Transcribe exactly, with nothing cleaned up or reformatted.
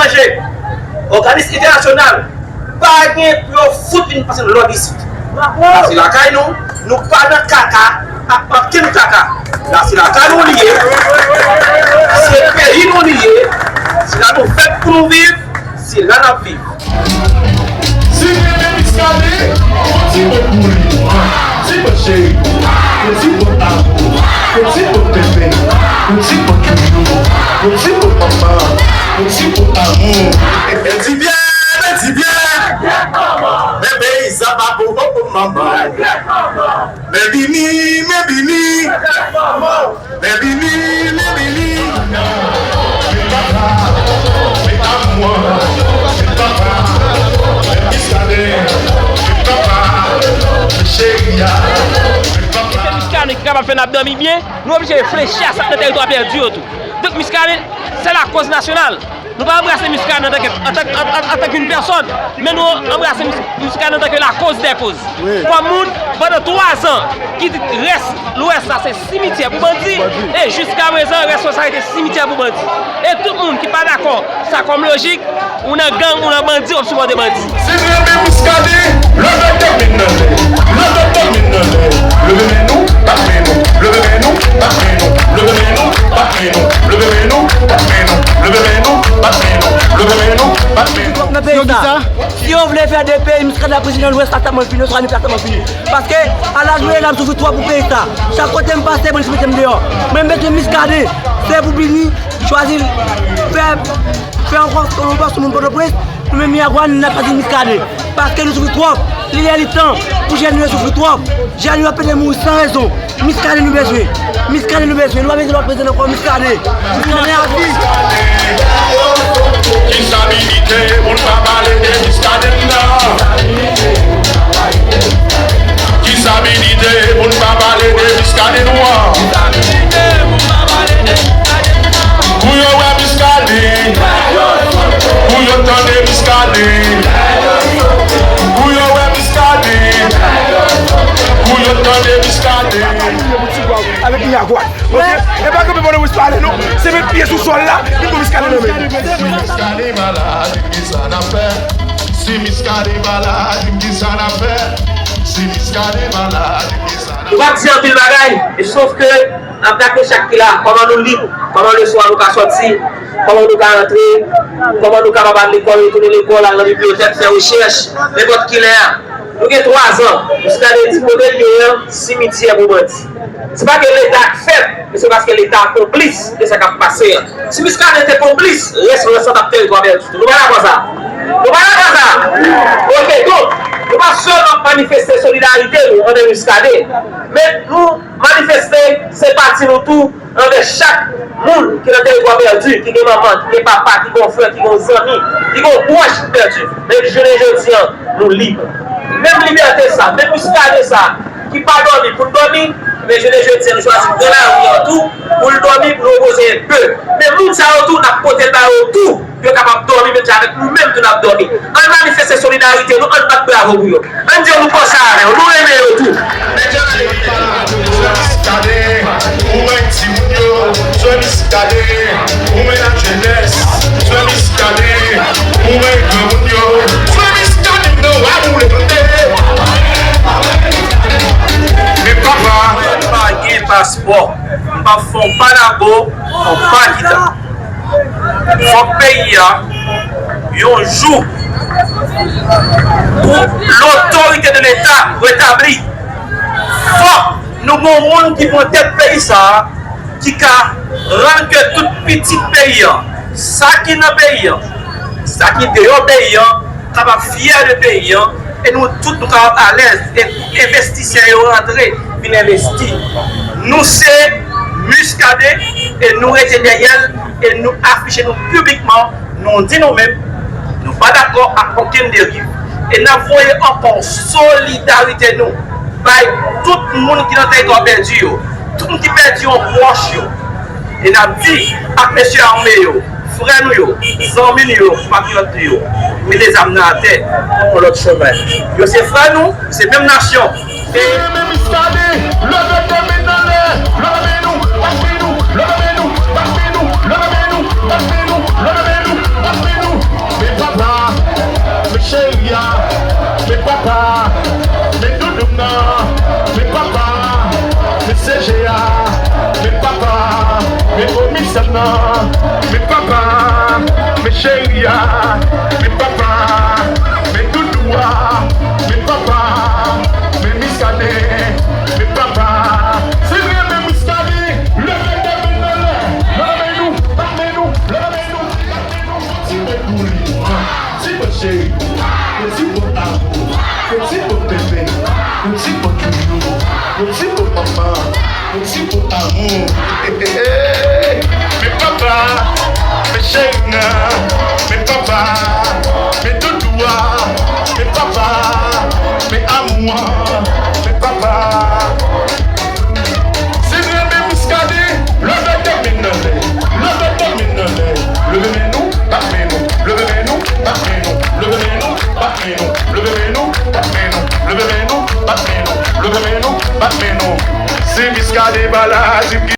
Etranje, òganis entènasyonal, pa gen pou yo fout vin pase lòd isit. La se lakay nou, nou pa nan kaka ak ankenn kaka. La se lakay nou li ye, se peyi nou li ye, se la nou fèt pou nou viv, se la n ap viv. Si w renmen Muscadin, yon ti mo pou li. Ti mo cheri, yon ti mo amou, yon ti mo bebe, yon ti mo toujou, yon ti mo manman, yon ti mo amou. Bèl ti byè, bèl ti byè. Men peyizan pa bon pou manman. Men bini, men bini. Men bini, men bini. Men papa, men amou, men papa, men Muscadin, men papa, men cheri a, men papa. Muscadin ki kapab fè n ap dòmi byen, nou oblije reflechi a sa k nan tèritwa pèdi yo tou. Donk Muscadin, se lakoz nasyonal. Nou pa anbrase Muscadin antanke, antanke, an- an- antanke yon pèsòn, men nou anbrase Mus- Muscadin antanke lakoz dè koz. Wi. Kòm moun, pandan twa zan, ki di rès Lwès la se simityè pou bandi, bandi, e jiska prezan, rès Lwès la rete simityè pou bandi. E tout moun ki pa dakò sa kòm lojik, ou nan gang, ou nan bandi, w ap sipòte bandi. Si n renmen Muscadin, leve de men n anlè. Leve de men n anlè. Leve men nou, bat men nou. Leve men nou, bat men nou. Leve men nou, bat men nou. Leve men nou, bat men nou. Leve men nou, bat men nou. Leve men nou, bat men nou. Nan peyi sa, si yo vle fè de peyi, Muscadin ap prezidan Lwès la, sa mwen fini, swa nou fè sa mwen fini. Paske, ala nou ye la, m soufri twòp pou peyi sa. Chak kote m pase, bandi mete m deyò. Mwen, m bezwen Muscadin. Se pou bini, chwazi, fè, fè yon kòs, yon kòs moun Pòtoprens, nou menm Miragwàn, n ap chwazi Muscadin. Paske nou soufri twòp. Li lè li tan pou jèn nou yo soufri twòp. Jèn yo ap pete mouri san rezon. Muscadin nou bezwen. Muscadin nou bezwen. Nou pa bezwen lòt prezidan ankò, Muscadin. Muscadin a vi. Kisa milite pou n pa pale de Muscadin nan? Kisa milite pou n pa pale de Muscadin nou an? Pou yo wè Muscadin, pou yo tande Muscadin, pou yo wè Muscadin, pou yo tande Muscadin. Avèk Miragwàn. Ok? E pa kanpe pandan Muscadin non. Se met pye sou sòl la, li pou Muscadin nan men. Muscadin pa la, di m kisa n ap fè. Si Muscadin pa la, di m kisa n ap fè. Si Muscadin pa la, di m kisa n ap fè. Nou p ap di anpil bagay, e sof ke n ap gade chak ki la, kòman nou lib, kòman leson an nou ka sòti, kòman nou ka rantre, kòman nou kapab al lekòl, retounen lekòl, al nan bibliyotèk, fè rechèch, nenpòt ki lè a. Nou gen twa zan, Muscadin di kote l ye an, simityè pou bandi. Se pa ke Leta k fèt, men se paske Leta konplis de sa k ap pase an. Si Muscadin te konplis, rès Lwès la t ap tèritwa pèdi tou. Nou pa dakò sa? Nou pa dakò sa? Ok, donk, nou pa sèlman ap manifeste solidarite nou anvè Muscadin, men nou manifeste senpati nou tou anvè chak moun ki nan tèritwa pèdi, ki gen manman, ki gen papa, ki gen yon frè, ki gen yon zanmi, ki gen yon pwòch ki pèdi. Men jounen jodi an, nou lib. Menm libète sa, menm Muscadin sa, ki pa dòmi pou l dòmi, men jounen jodi an, nou chwazi pran lari an tou, pou l dòmi, pou nou repoze enpe. Men moun sa yo tou, n ap pote l ba yo tou. Pou yo kapab dòmi menm jan avèk nou menm tou n ap dòmi. Ann manifeste solidarite nou, ann bat bravo pou yo. Ann di yo nou panse avè yo, nou renmen yo tou. Muscadin, ou menm timoun yo, Muscadin, ou menm lajenès, Muscadin, ou menm granmoun yo, Muscadin nan w a boule tande. Men papa, m pa gen paspò, m p ap fè yon pa nago, yon pa kita. Fòk peyi a, yon jou, pou lotorite de Leta retabli. Fòk nou gen yon moun ki pran tèt peyi sa a, ki ka rann ke tout pitit peyi an, sa ki nan peyi an, sa ki deyò peyi an, kapab fyè de peyi an, e nou tout nou kapab alèz, e envestisè yo rantre, vin envesti. Nou se Muscadin, e nou rete dèyè l, e nou afiche nou piblikman, nou di nou menm, nou pa dakò ak okenn deriv, e n ap voye ankò solidarite nou bay tout moun ki nan tèritwa pèdi yo, tout moun ki pèdi yon pwòch yo. E n ap di ak mesye ame yo, frè nou yo, zanmi nou yo, konpatriyòt nou yo, mete zam nan atè, pran yon lòt chemen. Yo se frè nou, se menm nasyon. Si nou renmen Muscadin, leve de men n anlè, leve men nou, bat men nou, leve men nou, bat men nou, leve men nou, bat men nou, leve men nou, bat men nou. Men papa, men cheri a, men papa, men doudou a, men papa, men Miskaden, men papa. Si w renmen Miskaden, leve de men nan lè. Leve men nou, bat men nou, leve men nou, bat men nou. Ti bout pou li. Ti bout cheri, yon ti bout amou, yon ti bout bebe, yon ti bout chouchou, yon ti bout manman, yon ti bout amou. Men papa, men cheri nan, men papa, men doudou a, men papa, men amou an, men papa. Si w renmen Miskaden, leve de men nan lè. Leve de men nan lè. Leve men nou, bat men nou. Leve men nou, bat men nou. Leve men nou, bat men nou. Leve men nou, bat men nou. Leve men nou, bat men nou. Leve men nou, bat men nou. Si Miskaden pa la, di m ki